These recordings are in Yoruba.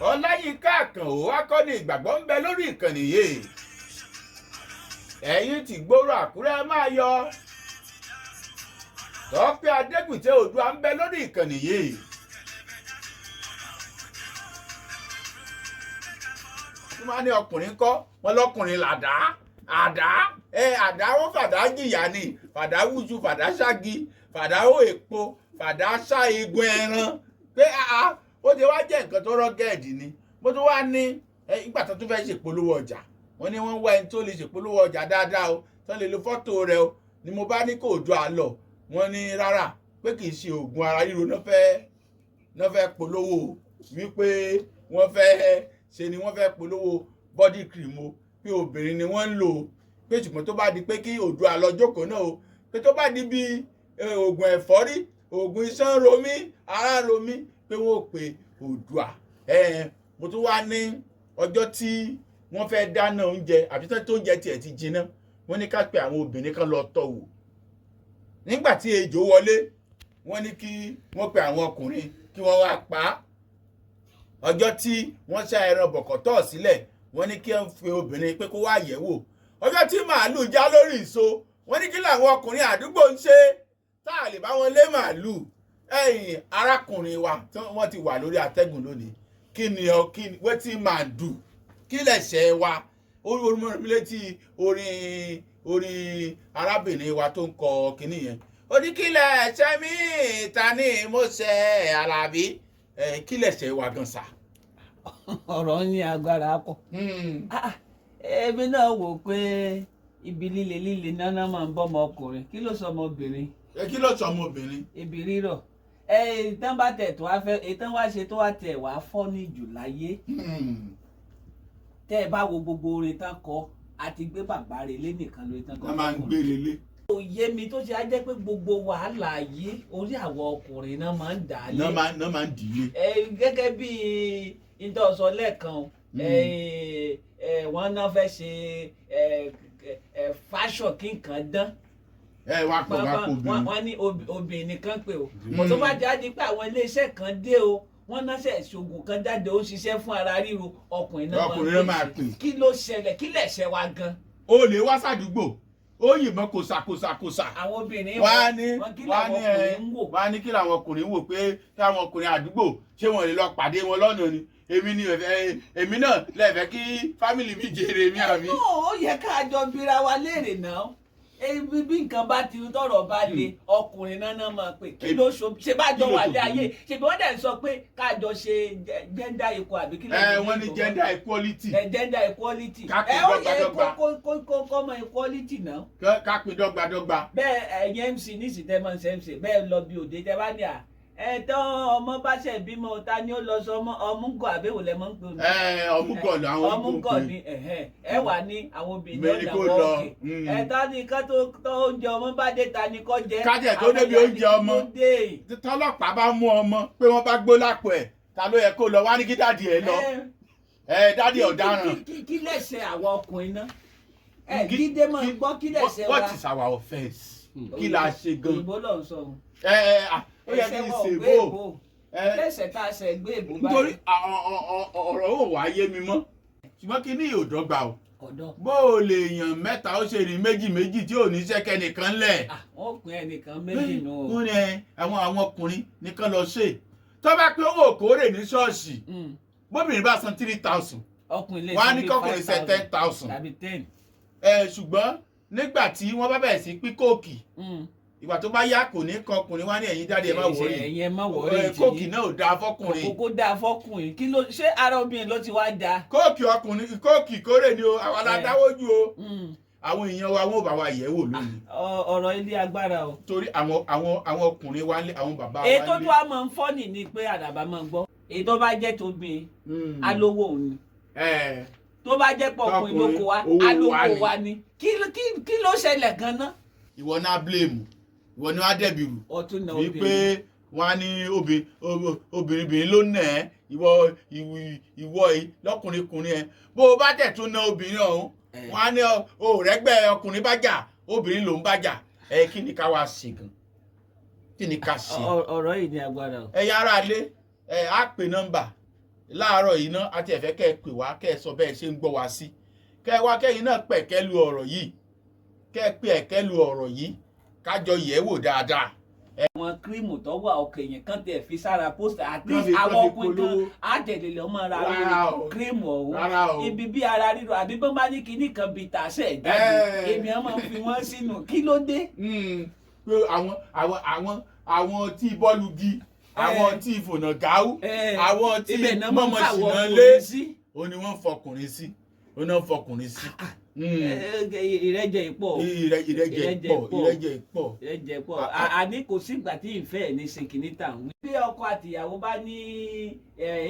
Ọláyínká Àkànó akọni ìgbàgbọ́ ń bẹ lórí ìkànnì yìí. Ẹ̀yin tí gbòòrò Àkúrẹ́ máa yọ. Tọ́pẹ́ Adégbìtẹ́ Oòduà ń bẹ lórí ìkànnì yìí. Tí wọ́n á ní ọkùnrin kọ́ wọn lọ́kùnrin làdá àdá ẹ àdá wọn fàdá jìyà ni, fàdá wújú, fàdá ṣági, fàdá ó èpo, fàdá ṣá igun ẹran pé àá ó ti wá jẹ́ nǹkan tó rọ́gẹ́ẹ̀dì ni. Mo tún wá ní ìgbà tó tún fẹ́ ṣèpolówó ọjà, wọ́n ní wọ́n wá ẹni tó lè ṣèpolówó ọjà dáadáa o, tó lè lo fọ́tò rẹ o, ni mo bá ní kò dùn àlọ́. Wọ́n ní rárá, pé kì í ṣe oògùn ara ríro náà fẹ́ polówó, wípé wọ́n fẹ́ ṣe ni wọ́n fẹ́ polówó body cream o, pé obìnrin ni wọ́n ń lò ó, pé ṣùgbọ́n tó bá di pé kí Oòduà lọ jókòó náà o, pé tó bá di bí oògùn ẹ̀fọ́rí, oògùn iṣan romí, ara romí, pé wọ́n ò pe Oòduà. Mo tún wá ní ọjọ́ tí wọ́n fẹ́ dáná oúnjẹ àbí tó oúnjẹ tiẹ̀ ti jiná, wọ́n ní ká pe àwọn obìnrin kan lọ tọ́ wò. Nígbà tí ejò wọlé, wọ́n ní kí wọ́n pe àwọn ọkùnrin kí wọ́n wá pa á. Ọjọ́ tí wọ́n ṣá ẹran bọ̀kọ̀tọ̀ sílẹ̀, wọ́n ní kí wọ́n fi obìnrin pé kó wá yẹ̀ wò. Ọjọ́ tí màálù já lórí ìso, wọ́n ní kí làwọn ọkùnrin àdúgbò ń ṣe tá a lè bá wọn lé màálù. Ẹ̀yin arákùnrin wa tí wọ́n ti wà lórí atẹ́gùn lónìí, kí ni ọ kí ni wetin man do? Kí lẹ̀ṣẹ̀ wa? Orí mi létí orin arábìnrin wa tó ń kọ kinní yẹn, ó ní kí lẹ̀ṣẹ̀ mi, ta ni mo ṣẹ̀, Àlàbí? Kí lẹ̀ṣẹ̀ wa gan sa? Ọ̀rọ̀ ní agbára pọ̀. Èmi náà wò pé ibi líle líle náná máa ń bọ́ ọmọkùnrin, kí ló sọ ọmọbìnrin? Kí ló sọ ọmọbìnrin? Ibi rírọ̀ ẹ ìtàn bá tẹ̀ tó wá fẹ́ ìtàn wá ṣe tó wá tẹ̀ wá fọ́ ní jù láyé. Tẹ́ ẹ bá wo gbogbo orin tán kọ àti gbé bàbá rẹ̀ lé nìkan lórí tán kọ. Wọ́n máa ń gbére lé. Òye mi tó ṣe á jẹ́ pé gbogbo wàhálà yìí, orí àwọn ọkùnrin náà máa ń dà á lé. Náà máa ń dìlé. Gẹ́gẹ́ bí ìtọ́sọ lẹ́ẹ̀kan, wọ́n náà fẹ́ ṣe fashion kí nǹkan dán. Ẹ wá pọ̀ wá pọ̀ obìnrin. Wọ́n ní obìnrin nìkan pé o kò tó bá jáde pé àwọn iléeṣẹ́ kan dé o, wọ́n náà ṣe ṣoògùn kan jáde, ó ń ṣiṣẹ́ fún ara ríro, ọkùnrin náà. Ọkùnrin náà máa pè. Kí ló ṣẹlẹ̀? Kí lẹ̀ṣẹ̀ wa gan? Ó lè wá sàdúgbò, ó yìnbọn kòsà kòsà kòsà. Àwọn obìnrin wá ní wọn kí wá làwọn ní ẹ ọkùnrin ń wò? Wá ní kí làwọn ọkùnrin wò, pé káwọn ọkùnrin àdúgbò ṣé wọn lè lọ pàdé wọn lọ́nà ni. Èmi ni èmi náà lẹ́ẹ̀fẹ́ kí family mi jèrè mi àbí. Ó yẹ ká jọ bíra wa léèrè náà. Ebi bí nǹkan bá ti tọrọ bá le, ọkùnrin náà máa pè. Kí ló ṣe ṣe bá jọ wà lé ayé ṣe bí wọ́n dẹ̀ sọ pé ká jọ ṣe gender equal àbí kí ló Ẹ wọ́n ní gender equality. Ẹ gender equality. Ká pín Ẹ ó yẹ dọ́gbadọ́gba. kó mọ equality náà. Ká pín dọ́gbadọ́gba. Bẹ́ẹ̀ ẹ̀yin MC nísìsiyìí tẹ́ máa ń ṣe MC bẹ́ẹ̀ lọ bí òde tẹ́ bá ní à ẹ tán ọmọ bá ṣe bímọ, ta ni ó lọ sọ ọmọ ọmúgọ̀ àbẹ̀wò lẹ mọ́ ń pè? Ẹ ọmúgọ̀ làwọn. Ọmúgọ̀ ni ẹ wà ní àwọn obìnrin Mẹ́rin ọ̀nà kó lọ. òkè ẹ ta ni ká tó oúnjẹ ọmọ bá dé, ta ni kó jẹ? Kájẹ̀ tó débi oúnjẹ ọmọ. Tọ́lọ́pàá bá mú ọmọ pé wọ́n bá gbó lápò ẹ̀, ta ló yẹ kó lọ? Wá ní kí daddy ẹ lọ, ẹ daddy ọ̀daràn. Kí lẹ̀ṣẹ̀ àwọn ọkùnrin náà? Ẹ Jídé máa ń gbọ́, kí lẹ̀ṣẹ̀ wa? What is our offence? Kí la ṣe gan? Òyìnbó ló ń sọ. Ẹ ẹ ó yẹ kí n ṣe bó lẹ́sẹ̀ tá a ṣe gbé èbó báyìí. Nítorí ọ̀rọ̀ ò wá yé mi mọ́, ṣùgbọ́n kí ní ìdọ́gba o. Ọ̀dọ́. Bó o lè yàn mẹ́ta, ó ṣe ní méjì méjì tí ò ní sẹ́kẹ́ nìkan lẹ̀. Wọ́n pín ẹnìkan méjì nù o. Wọ́n ní àwọn ọkùnrin nìkan lọ ṣe tó bá pé owó òkórè ní ṣọ́ọ̀ṣì, bóbìnrin bá san 3,000, ọkùnrin lè wọ́n á ní san bíi kọ́kùnrin ṣe 5,000 10,000 tàbí 10. Ẹ ṣùgbọ́n nígbà tí wọ́n bá bẹ̀rẹ̀ sí pín Coke, ìgbà tó bá yá kò ní kan ọkùnrin, wá ní ẹ̀yin daddy ẹ má worry. Ẹ̀yin ẹ má worry. Coke náà ò dáa fọkùnrin. Kòkó dáa fọkùnrin. Kí ló ṣé ara obìnrin ló ti wá dáa? Coke ọkùnrin, Coke kórè ni o, àwa la dáwọ́ jù o. Àwọn èèyàn wa, wọn ò bá wa yẹ̀ wò lónìí. Ọ̀rọ̀ ilé agbára o. Torí àwọn ọkùnrin wa ń lé, àwọn bàbá wa Èyí tó ń lé. tó a máa ń fọ́nì ni pé àdàbà máa ń gbọ́, èyí tó bá jẹ́ tóbi, alówó òun ni, tó bá jẹ́ pọ̀ ọkùnrin ló kó wa, alówó wa ni. Kí ló ṣẹlẹ̀ gan-an? Ìwọ náà blame, ìwọ ni wọ́n á dẹ̀bi rù. Ọtún náà wípé obìnrin. Wọ́n á ní obìnrin ló nà ẹ́, ìwọ ìwọ yìí lọ́kùnrin kùnrin ẹ̀, bó o bá tẹ̀ tún ná obìnrin ọ̀hún, wọ́n á ní o rẹ́gbẹ́ ọkùnrin bá jà, obìnrin ló ń bá jà. Ẹ kí ni ká wá ṣe gan? Kí ni ká ṣe? Ọ̀rọ̀ yìí ní agbára o. Ẹ yára lé ẹ á pè nọ́mbà. Láàárọ̀ yìí náà, àti ẹ̀fẹ́ kẹ́ ẹ pè wá, kẹ́ ẹ sọ bẹ́ẹ̀ ṣe ń gbọ́ wá sí, kẹ́ ẹ wá, kẹ́yìn náà pẹ̀kẹ́ lu ọ̀rọ̀ yìí, kẹ́ ẹ pé ẹ̀kẹ́ lu ọ̀rọ̀ yìí, kájọ yẹ̀ wò dáadáa. Àwọn cream tó wà, ọkọ̀ èèyàn kan tẹ̀ fi sára poster àti Kán àwọn fi ọkùnrin kan polówó. Àtẹ̀lé lọ́mọ ra Rárá o. cream ọ̀hún. Rárá o. Ibi bí ara ríro àbí bọ́n bá ní kinní kan bíi tàṣẹ jáde, èmi á máa fi wọ́n sínú. Kí ló dé? Pé àwọn tí bọ́ọ̀lù gi, àwọn tí ìfònà gáú, àwọn tí Ibẹ̀ náà máa ń mọ̀mọ́ fàwọ̀ ṣìnà lé ọkùnrin sí. Ó ní wọ́n fọkùnrin sí, ó ní wọ́n fọkùnrin sí. Ìrẹ́jẹ ìpọ̀. Ìrẹ́jẹ Ìrẹ́jẹ pọ̀. pọ̀. Ìrẹ́jẹ pọ̀. Ìrẹ́jẹ pọ̀. Ah, ah. Àní kò sígbà tí ìfẹ́ ẹ̀ ní ṣe kìíní tà ń wí. Bí ọkọ àtìyàwó bá ní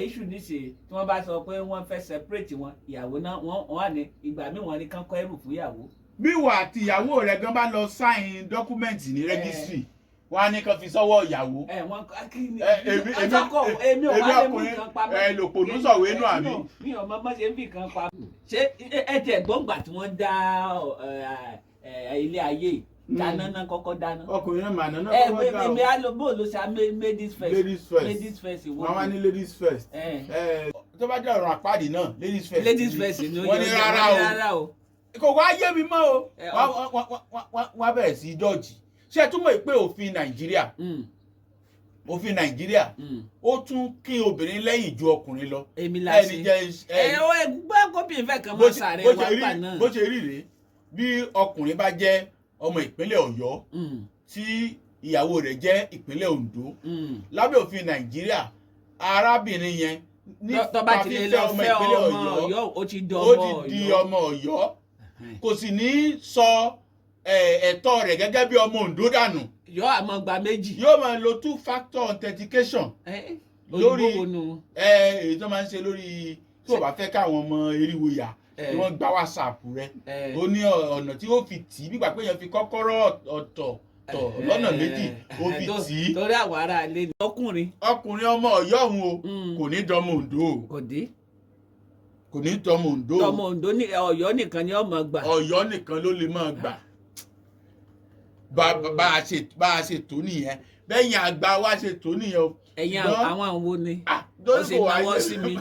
issue níṣe, tí wọ́n bá sọ pé wọ́n fẹ́ separate wọn, ìyàwó náà wọ́n wà ní ìgbà míì, wọ́n ní kán kọ́ ẹrù fún ìyàwó. Bí wà àti ìyàwó rẹ̀ gan bá lọ sign document ní registry, wọ́n á ní kán fi sọ́wọ́ ìyàwó. Ẹ wọn kí ni? Èmi Ọkọ èmi ò èmi wá lè mú ọkùnrin, nǹkan pamọ́. ẹ, lòpònú sọ̀wé nù, àbí? Mi ò mọ bó ṣe ń fi nǹkan pamọ́. Ṣé ẹ tiẹ̀ gbọ́ngbà tí wọ́n dá ilé ayé yìí, dáná náà kọ́kọ́ dáná? Ọkùnrin náà màná náà Ẹ kọ́kọ́ dá èmi o. á lo bóòlù ṣe ladies first. Ladies first. Ladies first ìwọ. Wọ́n wá ní ladies first. Tó bá dé ọ̀rọ̀ àpáàdì náà, ladies first. Ladies first ni ó Wọ́n ní yẹ, rárá wọ́n ní o. rárá o. Kò wá yé mi mọ́ o. Wọ́n á bẹ̀rẹ̀ sí í dọ́jì. Ṣé ẹ túmọ̀ pé òfin Nàìjíríà, òfin Nàìjíríà, ó tún kí obìnrin lẹ́yìn ju ọkùnrin lọ? Èmi la Ẹni ṣe. jẹ́ Ẹ ó ẹ gbọ́ kóbìnrin fẹ́ kàn bó máa ṣe sàrẹ̀ bó wá ṣe gbà rí náà. Bó ṣe rí rèé, bí ọkùnrin bá jẹ́ ọmọ ìpínlẹ̀ Ọ̀yọ́ tí ìyàwó rẹ̀ jẹ́ ìpínlẹ̀ Oǹdó, lábẹ́ òfin Nàìjíríà, arábìnrin yẹn ní Tó bá ti lè fífẹ́ lọ ọmọ fẹ́ ìpínlẹ̀ ọmọ Ọ̀yọ́, Ọ̀yọ́, ó ti di ó ọmọ ti di Ọ̀yọ́. ọmọ Ọ̀yọ́, kò sì ní sọ ẹ̀tọ́ rẹ̀ gẹ́gẹ́ bí ọmọ Oǹdó dànù. Yọ àmọ́ gba méjì. Yóò máa lo two factor authentication. Lórí Òyìnbó wo nu? Èyí tó máa ń ṣe lórí tí o bá fẹ́ káwọn ọmọ eriwo yà tí wọ́n gba WhatsApp rẹ, ó ní ọ̀nà tí ó fi tì í, bí ìgbà pé èèyàn fi kọ́kọ́rọ́ ọ̀tọ̀ tọ̀ lọ́nà méjì, ó fi tì í. Torí àwọn ará ilé ni ọkùnrin. Ọkùnrin ọmọ Ọ̀yọ́ òun o, kò ní dọmọ Oǹdó o. Kò dé. Kò ní dọmọ Oǹdó o. Tọmọ Oǹdó ní Ọ̀yọ́ nìkan ni ọmọ gbà. Ọ̀yọ́ nìkan ló lè máa gbà. Bá a ṣe tó nìyẹn, bẹ́yìn àgbà wa ṣe tó nìyẹn o. Ẹ̀yin àwọn àwọn wo ni? Ah, Ó torí sì kò wá náwó yé sí mi,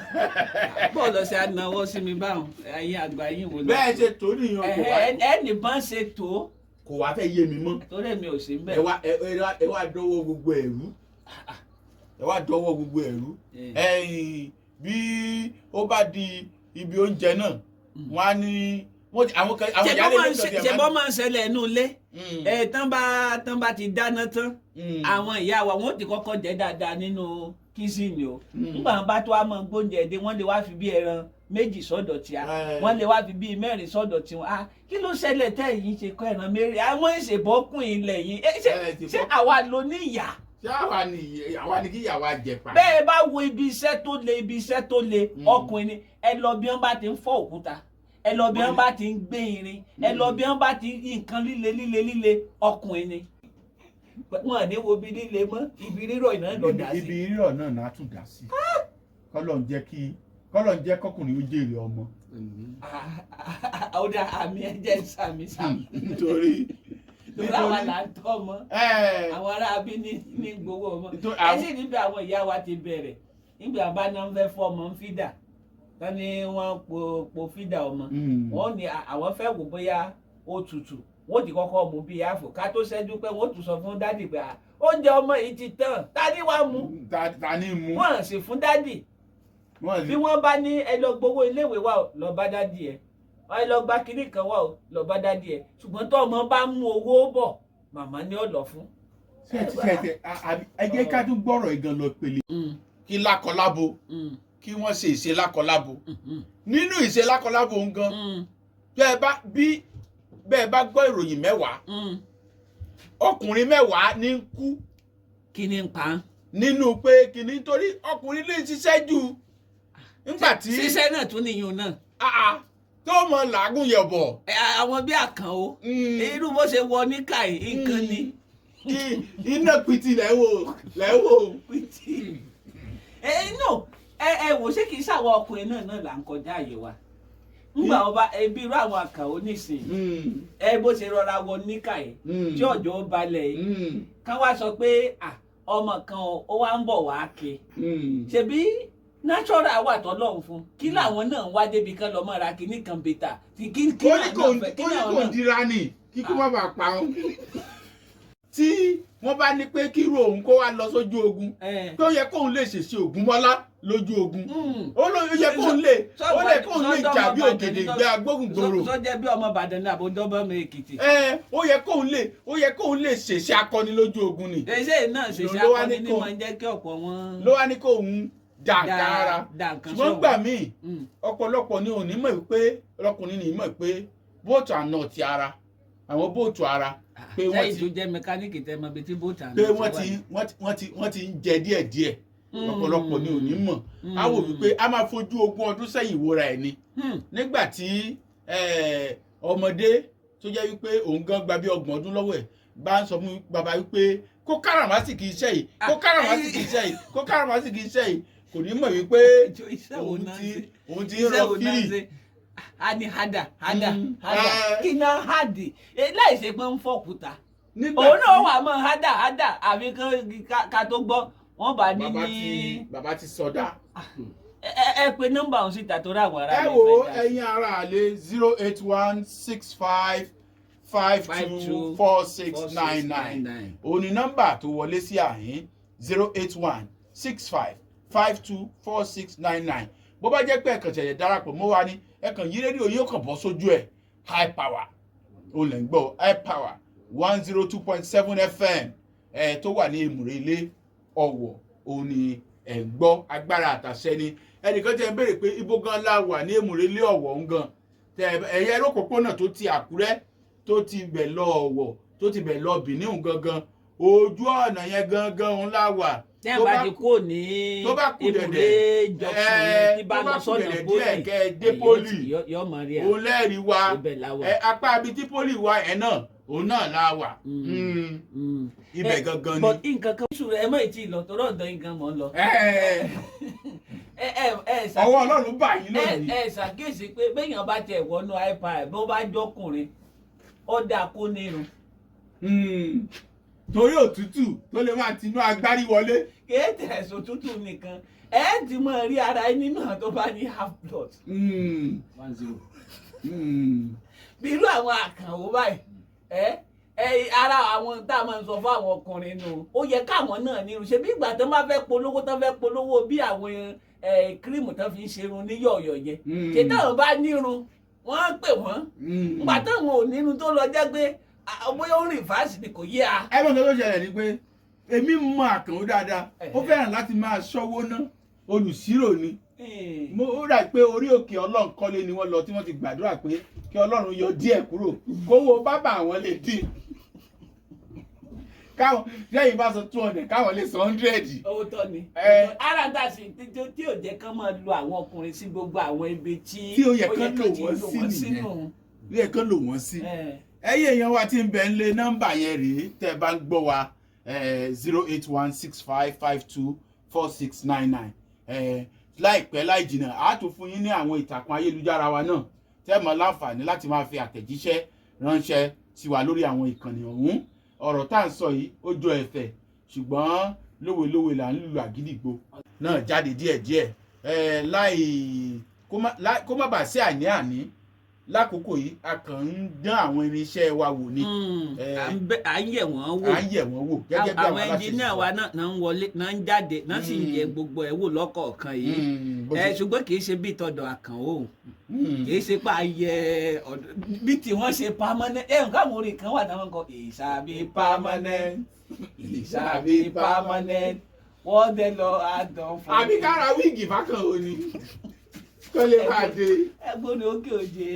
bọ́ọ̀lù ọ̀sẹ̀ ànáwó sí mi báwọn, ẹ̀yin àgbà yín wo ni? Bẹ́ẹ̀ ṣe tó nìyẹn, kò wá Ẹnì bá ń ṣe tó. Kò wá fẹ́ yé mi mọ́. Torí èmi ò sí ń bẹ̀. Ẹ wá ẹ ẹ wá ẹ wá dọwọ́ gbogbo ẹ̀rú, ẹ wá dọwọ́ gbogbo ẹ̀rú. Ẹ̀yìn bí ó bá di ibi oúnjẹ náà, wọ́n á ní wọ́n ti àwọn kan, àwọn ìyáálé ló ń sọ tiẹ̀. Ṣe bọ́ máa ń ṣẹlẹ̀ inú ilé ẹ, tán bá ti dáná tán, àwọn ìyá wa, wọn ó ti kọ́kọ́ jẹ dáadáa nínú kíṣìnì o. Nígbà wọn bá tó wá mọ gbóúnjẹ dé, wọ́n lè wá fi bí ẹran méjì sọ́dọ̀ tíá, wọ́n lè wá fi bí mẹ́rin sọ́dọ̀ tiwọn. Ah, kí ló ṣẹlẹ̀ tẹ́ ẹ̀yin ṣe kọ́ ẹran mẹ́rin? Àwọn ìṣèbọ́kùn ilẹ̀ yìí. Ṣé Ti ṣé bọ́. àwa ló ní ìyá? Ṣé àwa ni kí ìyàwó jẹ pa? Bẹ́ẹ̀ bá wo ibi iṣẹ́ tó le, ibi iṣẹ́ tó le, ọkùnrin ni. Ẹ lọ bí wọ́n bá ti ń fọ́ òkúta, ẹ lọ bí wọ́n bá ti ń gbé irin, ẹ lọ bí wọ́n bá ti ń nǹkan líle líle líle, ọkùnrin ni. Wọn à ní wo ibi líle mọ́, ibi rírọ̀ iná lọ dá sí. Ibi rírọ̀ náà náà tún dá sí. Kọ́lọ̀ ń jẹ́ kọ́kùnrin ó jèrè ọmọ. Ó dá àmì, ẹ̀jẹ̀ sàmì sàmì. Nítorí Torí àwa là ń tọ́ ọmọ, àwọn ará bí ní gbowó ọmọ. Nítorí Ẹ sì níbi àwọn ìyá wa ti bẹ̀rẹ̀, nígbà bá náà ń fẹ́ fọ́ ọmọ ń fídà tán ni wọ́n po fídà ọmọ, wọ́n ní àwọn fẹ́ wò bóyá ó tutù, wọ́n ti kọ́kọ́ mú bí àfò ká tó ṣẹ́jú pé wọ́n tún sọ fún daddy pé, "Ah, oúnjẹ ọmọ yìí ti tán, ta ni wàá mú?" Ta ni mú? Wọ́n sì fún daddy. Wọ́n Bí wọ́n bá ní ẹ lọ gbowó iléèwé wa o, lọ bá daddy ẹ, ẹ lọ gba kinní kan wa o, lọ bá daddy ẹ. Ṣùgbọ́n tó ọmọ bá mú owó bọ̀, màmá ni ó lọ fún. Ṣe ti ṣe ṣe ẹ jẹ́ ká tún gbọ́rọ̀ ìgan lọ pele. Kí lákọlábo, kí wọ́n ṣe ìṣe lákọlábo. Nínú ìṣe lákọlábo ń gan, bẹ́ẹ̀ bá bí bẹ́ẹ̀ bá gbọ́ ìròyìn 10, ọkùnrin 10 ní ń kú. Kí ni ń pa á? Nínú pé kìíní, torí ọkùnrin lè ṣiṣẹ́ jù nígbà tí Ṣiṣẹ́ náà tún níyùn náà. Ah, ah, tó mọ làágùn yọ̀bọ̀. Ẹ, àwọn bí àkàn o, irú bó ṣe wọ níkà yìí, nǹkan ni. Kí iná pitì lẹ́wọ̀ lẹ́wọ̀. Ẹ no, ẹ wò, ṣé kìí ṣàwọn ọkùnrin náà là ń kọjá àyè wa ńgbà ọba ẹbí irú àwọn àkànó nísìnyí? Ẹ bó ṣe rọra wọ níkà yìí tí ọjọ́ balẹ̀ yìí, kán wá sọ pé, "Ah, ọmọ kan o, ó wá ń bọ̀ wá ké." Ṣebí Natural wà tọ́lọ́run fún, kí làwọn náà wá débi kan lọ mọ́ra kinní kan bẹ́tà tí kí kí Ó ní làwọn kò náà fẹ́ kí ó ní làwọn kò náà. dira ni kíkú má bàa pa òun. Tí wọ́n bá ní pé kírú òun kó wá lọ sójú ogun, pé ó yẹ kóun lè ṣèṣe Ògúnmọ́lá lójú ogun. Ó ló yẹ kóun lè ó lè kóun lè jà bí ògèdè gbé agbógungbòrò. Sọ jẹ́ bí ọmọ Ìbàdàn ní àbójọ́bọ́ mi Èkìtì. Ẹ ó yẹ kóun lè ṣèṣe akọni lójú ogun ni. Ṣe náà ṣèṣe Ló wá akọni ní ní máa ń jẹ́ kí ọ̀pọ̀ wọn ló wá ní kóun dà nǹkan ara. Dà nǹkan Ṣùgbọ́n sọ́hùn. gbà míì, ọ̀pọ̀lọpọ̀ ni ò ní mọ̀ wípé ọkùnrin ní mọ̀ pé bolt and nut ara, àwọn bolt ara, pé wọ́n Sẹ́yìn ti tó jẹ́ mẹkáníìkì tẹ́ mọ ibi tí bolt pé wọ́n ti ń jẹ díẹ̀díẹ̀. Ọ̀pọ̀lọpọ̀ ni ò ní mọ̀. Á wò wípé a máa fojú 20 ọdún sẹ́yìn wòra ẹ̀ ni nígbà tí ọmọdé tó jẹ́ wípé òun gan gba bí 30 ọdún lọ́wọ́ ẹ̀ bá ń sọ fún bàbá wípé kó káràmásìkì iṣẹ́ yìí, kó káràmásìkì iṣẹ́ yìí, kó káràmásìkì iṣẹ́ yìí, kò ní mọ̀ wípé Iṣẹ́ wo òun náà ti ṣe? òun ti ń Iṣẹ́ rọ wo náà fírì. ṣe? A ní hada hada hada. Eh. Kí náà hadi láì ṣe pé ń fọkúta Nígbà òun náà tí wà mọ́ hada hada, àfi ká tó gbọ́ wọ́n bá ní bàbá ní ti bàbá ti sọdá. Ẹ pe nọ́mbà òun síta torí àwọn ará Ẹ mi wo fẹ́ dá sí. ẹ̀yin ará àlè, 08165524699 òun ni nọ́mbà tó wọlé sí àhín, 08165524699. Bó bá jẹ́ pé ẹ̀kàn ṣẹ̀ṣẹ̀ darapọ̀ mọ́ wa ní ẹ̀kàn yí rédíò yóò kàn bọ́ sójú ẹ̀, High Power òun lẹ̀ ń gbọ́, High Power 102.7 FM ẹ̀ tó wà ní Èmùrè Ilé Ọ̀wọ̀ òun ni ẹ̀ ń gbọ́. Agbára àtàṣẹ ni. Ẹnìkan tẹ́ ń béèrè pé ibo gan la wà ní Èmùrè Ilé Ọ̀wọ̀ ń gan tẹ ẹ̀yẹ lókòpónà tó ti Àkúrẹ́ tó ti bẹ̀ lọ Ọ̀wọ̀ tó ti bẹ̀ lọ Bìníhùn gangan, ojú ọ̀nà yẹn gangan òun la wà. Tẹ́ Tó bá bá ti kúrò ní tó bá kù Èmùrè dẹ̀dẹ̀, junction yẹn tí bá tó bá lọ kù sọ́nà dẹ̀dẹ̀ pólì díẹ̀ kẹ́ ẹ dé pólì. Yọ mọ̀ rí à. Òun lẹ́rìí wa. Ibẹ̀ la wà. Ẹ apá ibi tí pólì wa ẹ̀ náà, òun náà la wà. Ibẹ̀ gangan ni. But nǹkan kan sùn, ẹ mọ̀ ètí lọ torí ọ̀dọ́ yín gan mọ̀ ń lọ. Ẹ ẹ ẹ ẹ ọwọ́ Ọlọ́run bá yín ẹ lónìí. Ẹ ṣàkíyèsí pé béèyàn bá tiẹ̀ wọnú ipad, bó bá jọkùnrin, ó dáa kó nírun. Torí òtútù tó lè máa tinú agbárí wọlé. Kéètè ẹ̀sùn tútù nìkan, ẹ ti mọ̀ rí ara ẹ nínú àwọn tó bá ní half blood. 10. Bí irú àwọn Àkànwó báyìí, ẹ ẹ ara àwọn tá a máa ń sọ fún àwọn ọkùnrin nù, ó yẹ káwọn náà nírun. Ṣe bí ìgbà tó máa fẹ́ polówó, tó fẹ́ polówó bí àwọn cream tó fi ń ṣerun ní yọ̀ọ̀yọ̀ yẹn, ṣé táwọn bá nírun wọ́n á pè wọ́n? Ìgbà táwọn ò nírun tó lọ jẹ́ pé bóyá ó rìn fásitì ni kò yé a. Ẹ mọ̀ nǹkan tó ṣẹlẹ̀ ni pé èmi mọ Àkànó dáadáa, ó fẹ́ràn láti máa ṣọ́wó ná, olùsírò ni. Mo ó rà pé orí òkè Ọlọ́run kọ́lé ni wọ́n lọ tí wọ́n ti gbàdúrà pé kí Ọlọ́run yọ díẹ̀ kúrò kówó bábà àwọn lè dín, káwọn lẹ́yìn bá sọ 200 káwọn lè sọ 100. Owó tọ́ ni. Ara ń tà sí tí ò jẹ́ kán máa lo àwọn ọkùnrin sí gbogbo àwọn ibi tí Tí ó yẹ kán lò ti wọ́n sí nìyẹn. sínú. Lè kán lò wọ́n sí. Ẹ̀yin èèyàn wa tí ń bẹ ń lé, nọ́mbà yẹn rèé tẹ́ ẹ bá ń gbọ́ wa, 08165524699. Láìpẹ́ láì jìnnà, a tún fún yín ní àwọn ìtàkùn ayélujára wa náà tẹ́ ẹ mọ̀ láǹfààní láti máa fi àtẹ̀jíṣẹ́ ránṣẹ́ sí wa lórí àwọn ìkànnì ọ̀hún. Ọ̀rọ̀ tá à ń sọ yìí, ó jọ ẹ̀fẹ̀, ṣùgbọ́n lówelówe là ń lùlù àgídìgbò náà jáde díẹ̀díẹ̀ láì kó má bàa sí àní-àní. Lákòókò yìí, a kàn ń dán àwọn irinṣẹ́ wa wò ni. À ń yẹ̀ wọ́n wò. À ń yẹ̀ wọ́n wò gẹ́gẹ́ bí àwọn àwọn aláṣẹ ẹnjìníà ṣe sọ. wa náà náà ń wọlé, náà ń jáde, náà sì ń yẹ gbogbo ẹ̀ wò lọ́kọ̀ọ̀kan yìí. Bó Ṣùgbọ́n kì í ṣe bí tọ̀dọ̀ Àkànó, kì í ṣe pé ayẹ ọ̀dọ̀ bí tí wọ́n ṣe permanent. Ẹ nǹkan àwọn orin kan wà táwọn kọ ìṣàbí permanent, ìṣàbí permanent, wọ́n dẹ lọ àdán fún. Àbí kára wig bákan ò ní kó lè máa dé. Ẹgbọ́n ni òkè òjé.